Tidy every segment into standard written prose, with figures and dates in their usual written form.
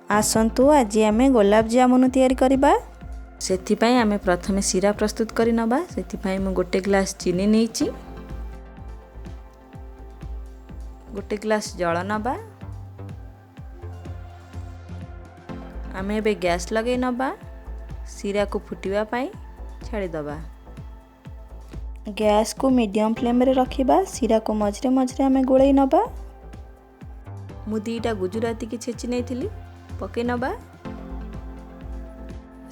ଆସନ୍ତୁ ଆଜି ଆମେ ଗୋଲାପଜାମୁନ ତିଆରି କରିବା। ସେଥିପାଇଁ ଆମେ ପ୍ରଥମେ ଶିରା ପ୍ରସ୍ତୁତ କରି ନେବା। ସେଥିପାଇଁ ମୁଁ ଗୋଟେ ଗ୍ଲାସ୍ ଚିନି ନେଇଛି, ଗୋଟେ ଗ୍ଲାସ୍ ଜଳ ନେବା। ଆମେ ଏବେ ଗ୍ୟାସ୍ ଲଗାଇ ନେବା, ଶିରାକୁ ଫୁଟିବା ପାଇଁ ଛାଡ଼ିଦେବା। ଗ୍ୟାସ୍କୁ ମିଡ଼ିୟମ୍ ଫ୍ଲେମ୍ରେ ରଖିବା। ଶିରାକୁ ମଝିରେ ମଝିରେ ଆମେ ଗୋଳେଇ ନେବା। ମୁଁ 2ଟା ଗୁଜୁରାତିକି ଛେଚି ନେଇଥିଲି, ପକାଇ ନେବା।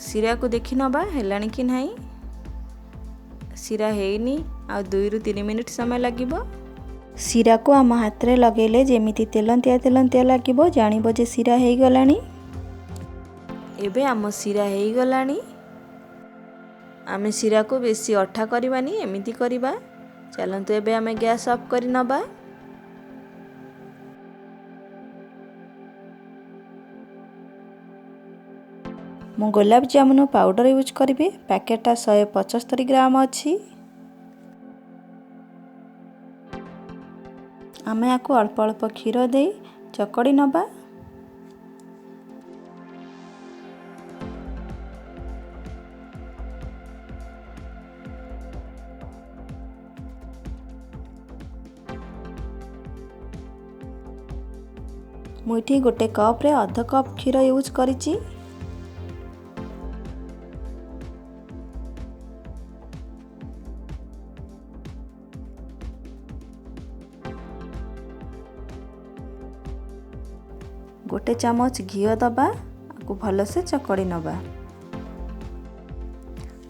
ଶିରାକୁ ଦେଖି ନେବା ହେଲାଣି କି ନାହିଁ। ଶିରା ହେଇନି, ଆଉ 2ରୁ 3 ମିନିଟ୍ ସମୟ ଲାଗିବ। ଶିରାକୁ ଆମ ହାତରେ ଲଗେଇଲେ ଯେମିତି ତେଲନ୍ତିଆ ତେଲନ୍ତିଆ ଲାଗିବ, ଜାଣିବ ଯେ ଶିରା ହେଇଗଲାଣି। ଏବେ ଆମ ଶିରା ହେଇଗଲାଣି। ଆମେ ଶିରାକୁ ବେଶୀ ଅଠା କରିବାନି, ଏମିତି କରିବା। ଚାଲନ୍ତୁ ଏବେ ଆମେ ଗ୍ୟାସ୍ ଅଫ୍ କରି ନେବା। ମୁଁ ଗୋଲାପଜାମୁନ ପାଉଡ଼ର ୟୁଜ୍ କରିବି। ପ୍ୟାକେଟଟା 175 ଗ୍ରାମ ଅଛି। ଆମେ ୟାକୁ ଅଳ୍ପ ଅଳ୍ପ କ୍ଷୀର ଦେଇ ଚକଡ଼ି ନେବା। ମୁଁ ଏଠି ଗୋଟେ କପ୍ରେ ଅଧ କପ୍ କ୍ଷୀର ୟୁଜ୍ କରିଛି। ଗୋଟେ ଚାମଚ ଘିଅ ଦେବା, ଆକୁ ଭଲସେ ଚକଡ଼ି ନେବା।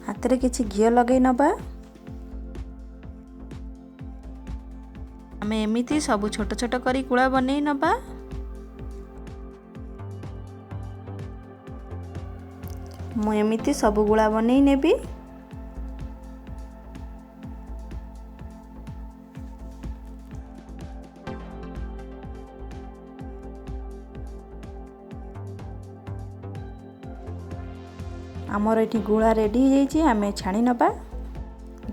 ହାତରେ କିଛି ଘିଅ ଲଗାଇ ନେବା। ଆମେ ଏମିତି ସବୁ ଛୋଟ ଛୋଟ କରି ଗୁଳା ବନେଇ ନେବା। ମୁଁ ଏମିତି ସବୁ ଗୁଳା ବନେଇ ନେବି। ଆମର ଏଠି ଗୁଳା ରେଡ଼ି ହେଇଯାଇଛି, ଆମେ ଛାଣି ନେବା।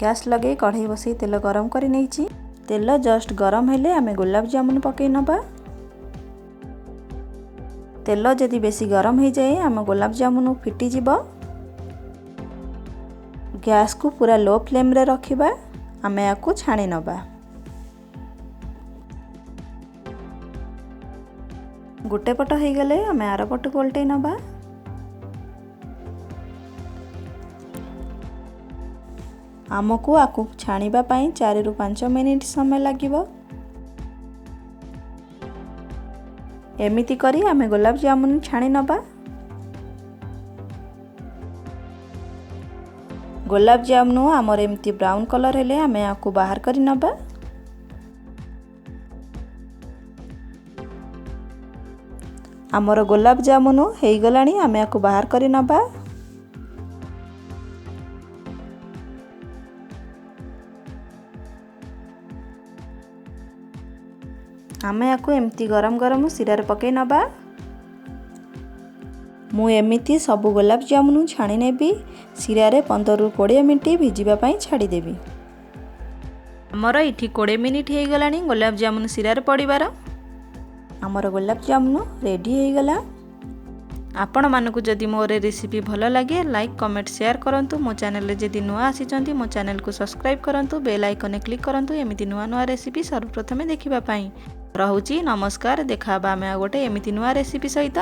ଗ୍ୟାସ୍ ଲଗାଇ କଢ଼େଇ ବସେଇ ତେଲ ଗରମ କରି ନେଇଛି। ତେଲ ଜଷ୍ଟ ଗରମ ହେଲେ ଆମେ ଗୋଲାପଜାମୁନ ପକାଇ ନେବା। ତେଲ ଯଦି ବେଶୀ ଗରମ ହେଇଯାଏ ଆମ ଗୋଲାପଜାମୁନ ଫିଟିଯିବ। ଗ୍ୟାସ୍କୁ ପୁରା ଲୋ ଫ୍ଲେମ୍ରେ ରଖିବା। ଆମେ ୟାକୁ ଛାଣି ନେବା। ଗୋଟେ ପଟ ହେଇଗଲେ ଆମେ ଆର ପଟକୁ ଓଲଟେଇ ନେବା। ଆମକୁ ଆକୁ ଛାଣିବା ପାଇଁ 4ରୁ 5 ମିନିଟ୍ ସମୟ ଲାଗିବ। ଏମିତି କରି ଆମେ ଗୋଲାପଜାମୁନ ଛାଣି ନେବା। ଗୋଲାପଜାମୁନ ଆମର ଏମିତି ବ୍ରାଉନ୍ କଲର୍ ହେଲେ ଆମେ ଆକୁ ବାହାର କରି ନେବା। ଆମର ଗୋଲାପଜାମୁନ ହେଇଗଲାଣି, ଆମେ ଆକୁ ବାହାର କରି ନେବା। ଆମେ ୟାକୁ ଏମିତି ଗରମ ଗରମ ଶିରାରେ ପକାଇ ନେବା। ମୁଁ ଏମିତି ସବୁ ଗୋଲାପଜାମୁନ ଛାଣି ନେବି। ଶିରାରେ 15ରୁ 20 ମିନିଟ୍ ଭିଜିବା ପାଇଁ ଛାଡ଼ିଦେବି। ଆମର ଏଠି 20 ମିନିଟ୍ ହେଇଗଲାଣି ଗୋଲାପଜାମୁନ ଶିରାରେ ପଡ଼ିବାର। ଆମର ଗୋଲାପଜାମୁନ ରେଡ଼ି ହେଇଗଲା। ଆପଣମାନଙ୍କୁ ଯଦି ମୋର ରେସିପି ଭଲ ଲାଗେ, ଲାଇକ୍, କମେଣ୍ଟ, ସେୟାର କରନ୍ତୁ। ମୋ ଚ୍ୟାନେଲରେ ଯଦି ନୂଆ ଆସିଛନ୍ତି, ମୋ ଚ୍ୟାନେଲକୁ ସବସ୍କ୍ରାଇବ୍ କରନ୍ତୁ, ବେଲ୍ ଆଇକନ୍ରେ କ୍ଲିକ୍ କରନ୍ତୁ ଏମିତି ନୂଆ ନୂଆ ରେସିପି ସର୍ବପ୍ରଥମେ ଦେଖିବା ପାଇଁ। ରହୁଛି, ନମସ୍କାର। ଦେଖା ହେବା ଆମେ ଆଉ ଗୋଟେ ଏମିତି ନୂଆ ରେସିପି ସହିତ।